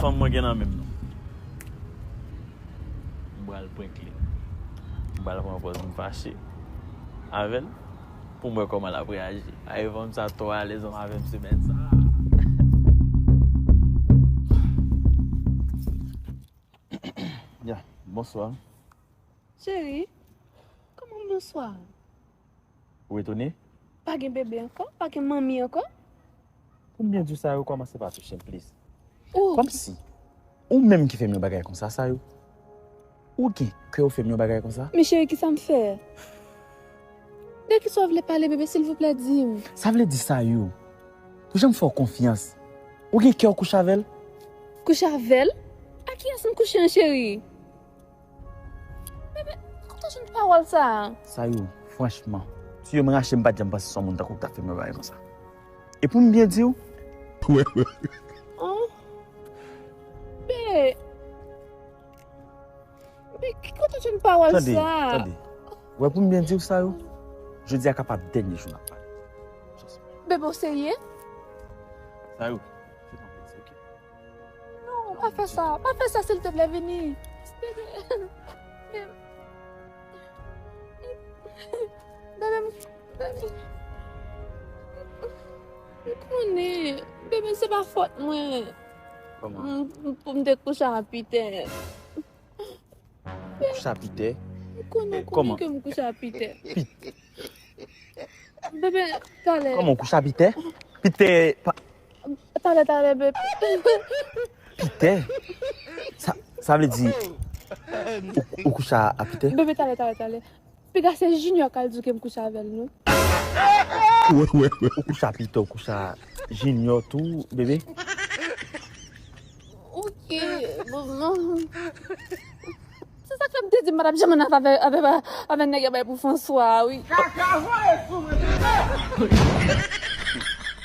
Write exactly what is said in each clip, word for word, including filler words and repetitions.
Fanm mwen gen nan men m non. M pral prank li. M pral pran pòz m fache avè l pou m wè kòman l ap reyaji. Ay, fanm sa twò alèz ansanm avè m semèn sa. Ya, bonswa. Cheri, kòman bonswa? Ou etone? Pa gen bebe ankò? Pa gen manmi ankò? Pou m byen di w sa yo kòmanse pa touche m, please. Oh. Kòmsi ou menm ki fè m yon bagay konsa, sa yo. Ou gen kè w fè m yon bagay konsa? Men cheri, kisa m fè? De kisa w vle pale, bebe, silvouplè, di m. Sa vle di sa yo. Pou jan m fè w konfyans. Ou gen kè w kouche avè l? Kouche avè l? A kiyès m kouche an, cheri? Bebe, kote w jwenn pawòl sa a? Sa yo, franchman, si yo m rache, m pa t janm panse se yon moun tankou w k t ap fè m yon bagay konsa. E pou m byen di w, oh, be, be, ki kote w jwenn pawòl sa a? Tande, tande. Wè, pou m byen di w sa yo, jodi a kapab dènye jou n ap pale. Bebe, w serye? Sa yo, se pa plezi, ok? Non, pa fè sa. Pa fè sa, silteplè, vini. Bebe. Bebe, m, bebe. M konnen. Bebe, se pa fòt mwen. Kòman? M, m, pou m te kouche a Pitè. Ou kouche a Pitè? M konnen, ou konnen ke m kouche a Pitè. Bebe, talè. Kòman ou kouche a Pitè? Pitè pa... Talè, talè, bebe. Pitè? Sa, sa vle di ou, ou kouche a Pitè? Bebe, talè, talè, talè. Piga se Junior k al di w ke m kouche avè l, non. Ou kouche a Pitè, ou kouche a Junior tou, bebe? Ok, bon, non. Se sa k fè m te di m pa t ap janm ann avè, avè, avè nèg y ap bay pou François a, wi.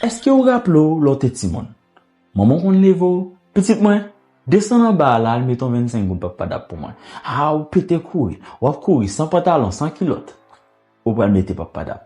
Èske w raple w lè w te timoun? Manman w konn leve w, pitit mwen, desann anba a la, al mete yon vennsenk goud Papa Dap pou mwen. A, w pete kouri, w ap kouri san pantalon, san kilòt. Ou pral mete Papa Dap.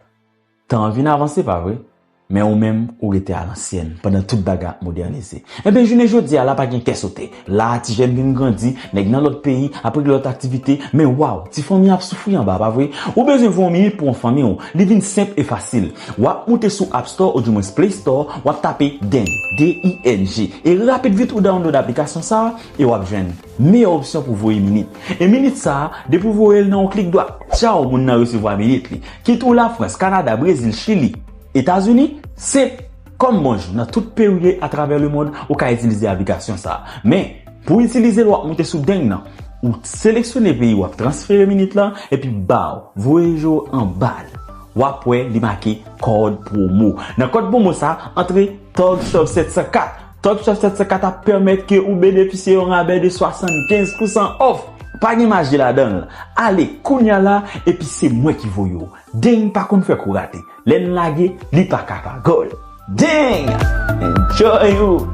Tan an vin avanse, pa vre? Men ou menm, ou rete alansyèn, pandan tout bagay ap modènize. Enben, jounen jodi a la, pa gen kè sote. La a, ti jèn vin grandi, nèg nan lòt peyi, ap regle lòt aktivite, men waw, ti fanmi ap soufri anba, pa vre? Ou bezwen voye yon minit pou yon fanmi w. Li vin senp e fasil. W ap moute sou App Store, oudimwens Play Store, w ap tape Deng, D I N G. E rapid vit, ou download aplikasyon sa a, e w ap jwenn meyè opsyon pou voye minit. E minit sa a, depi w voye l nan yon klik dwat, tchaw, moun nan resevwa minit li. Kit ou Lafrans, Kanada, Brezil, Chili, Etazini, se kòm bonjou. Nan tout peyi w ye atravè lemonn, ou ka itilize aplikasyon sa a. Men, pou w itilize l, w ap moute sou Deng nan. Ou seleksyone peyi w ap transfere minit lan, epi baw, voye je w anba l. W ap wè li make kòd pwomo. Nan kòd pwomo sa a, antre Tog Shop sèt san kat. Tog Shop sèt san kat ap pèmèt ke ou benefisye yon rabè de swasannkenz pousan off. Pa gen maji ladan l. Ale kounya la, epi se mwen ki voye w. Deng pa konn fè kou rate. Lè n lage, li pa ka pa gòl. Deng! Enjoy ou!